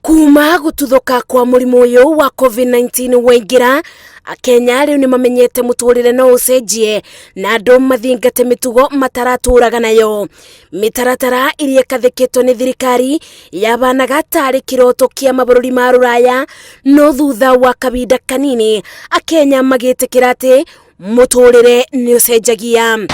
Kuma gũtuthũka kwa mũrimũ ũyũ wa COVID-19 waingĩra, Akenya rĩu nĩ mamenyete mũtũrĩre no ũcenjie na andũ mathingate mĩtugo mataratũraga nayo. Mĩtaratara iria ĩkathĩkĩtwo nĩ thirikari yabanaga tarĩ kĩroto kĩa mabũrũri ma rũraya, no thutha wa kabinda kanini Akenya magĩtĩkĩra atĩ mũtũrĩre nĩ ũcenjagia.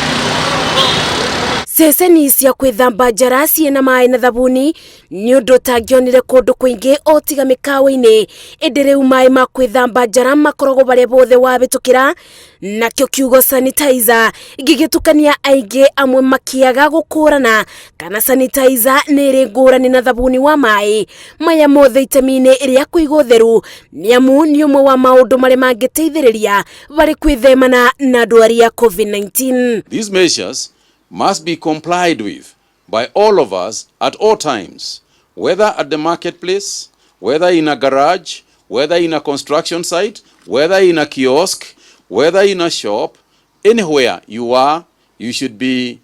Ceceni cia kwĩthamba njara ciĩna maĩ na thabuni nĩ ũndũ ũtangĩonire kũndũ kũingĩ o tiga mĩkawa-inĩ, ĩndĩ rĩu maĩ ma kwĩthamba njara makoragwo barĩa bothe wabĩtũkĩra, nakĩo kiugo sanitizer gĩgĩtukania aingĩ, amwe makĩaga gũkũrana kana sanitizer nĩ ĩrĩ ngũrani na thabuni wa maĩ. Maya mothe itemi-inĩ rĩa kũiga ũtheru, nĩ amu nĩ ũmwe wa maũndũ marĩa mangĩteithĩrĩria varĩ kwĩthemana na ndwari ya COVID-19. These measures must be complied with by all of us at all times, whether at the marketplace, whether in a garage, whether in a construction site, whether in a kiosk, whether in a shop, anywhere you are, you should be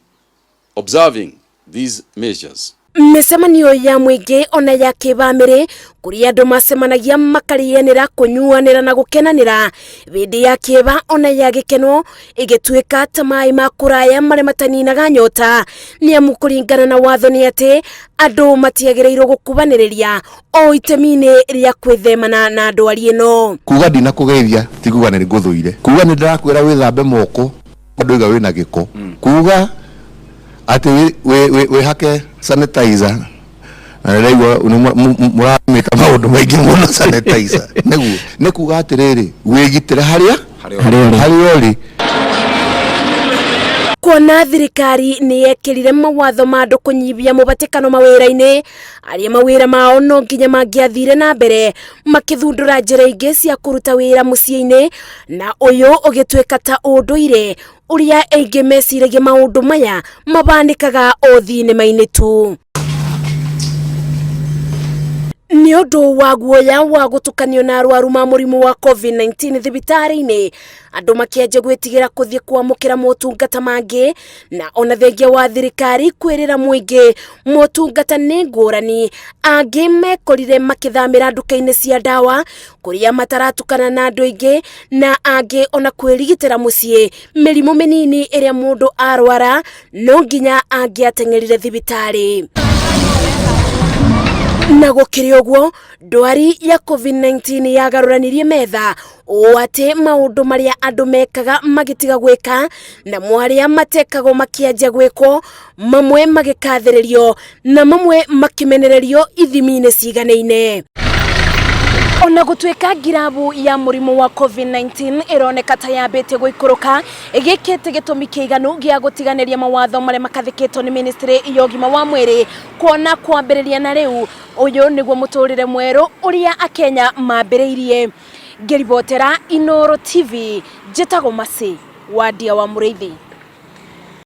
observing these measures. Mĩcemanio ya mũingĩ ona ya kĩbamĩrĩ kũrĩa andũ macemanagia makarĩanĩra, kũnyuanĩra na gũkenanĩra hĩndĩ ya kĩeva ona ya gĩkeno ĩgĩtuĩka ta maĩ ma kũraya marĩa mataninaga nyota, nĩ amu kũringana na watho nĩ atĩ andũ matiagĩrĩirwo gũkubanĩrĩria o itemi-inĩ rĩa kwĩthemana na ndwari ĩno. Kuga ndinakũgeithia ti kuga nĩ ngũthũire, kuga nĩ ndĩrakwĩra wĩthambe moko ndũiga wĩna gĩko, kuga atĩ wĩhake sanitizer na ndĩraigua mũramĩta maũndũ maingĩ mũno sanitizer, nĩguo nĩ kuga atĩrĩrĩ wĩgitĩre harĩa harĩa ũrĩ. Kuona thirikari nĩ yekĩrire mawatho ma andũ kũnyibia mũbatĩkano mawĩra-inĩ, arĩa mawĩra mao no nginya mangĩathire na mbere makĩthundũra njĩra ingĩ cia kũruta wĩra mũciĩ-inĩ, na ũyũ ũgĩtuĩka ta ũndũire ũrĩa aingĩ meciragia maũndũ maya mabanĩkaga o thinema-inĩ tu. Nĩ ũndũ wa guoya wa gũtukanio na arwaru ma mũrimũ wa COVID-19 thibitarĩ-inĩ, andũ makĩanjia gwĩtigĩra kũthiĩ kwamũkĩra motungata mangĩ, na ona thengia wa thirikari kwĩrĩra mũingĩ motungata nĩ ngũrani, angĩ mekorire makĩthamĩra nduka-inĩ cia ndawa kũrĩa mataratukana na andũ aingĩ, na angĩ ona kwĩrigitĩra mũciĩ mĩrimũ mĩnini ĩrĩa mũndũ arwara no nginya angĩateng'erire thibitarĩ. Na gũkĩrĩ ũguo, ndwari ya COVID-19 yagarũranirie metha ũũ atĩ maũndũ marĩa andũ mekaga magĩtiga gwĩka, namo arĩa matekagwo makĩanjia gwĩkwo, mamwe magĩkathĩrĩrio na mamwe makĩmenererio ithimi-inĩ ciganaine. Ona gũtuĩka ngirabu ya mũrimũ wa COVID-19 ĩroneka ta yambĩtie gũikũrũka, gĩkĩ ti gĩtũmi kĩiganu gĩa gũtiganĩria mawatho marĩa makathĩkĩtwo nĩ ministry ya ũgima wa mwĩrĩ, kuona kwambĩrĩria na rĩu ũyũ nĩguo mũtũrĩre mwerũ ũrĩa Akenya mambĩrĩirie. Ngĩribotera Inooro TV, njĩtagwo Mercy Wandia wa Mũrĩithi.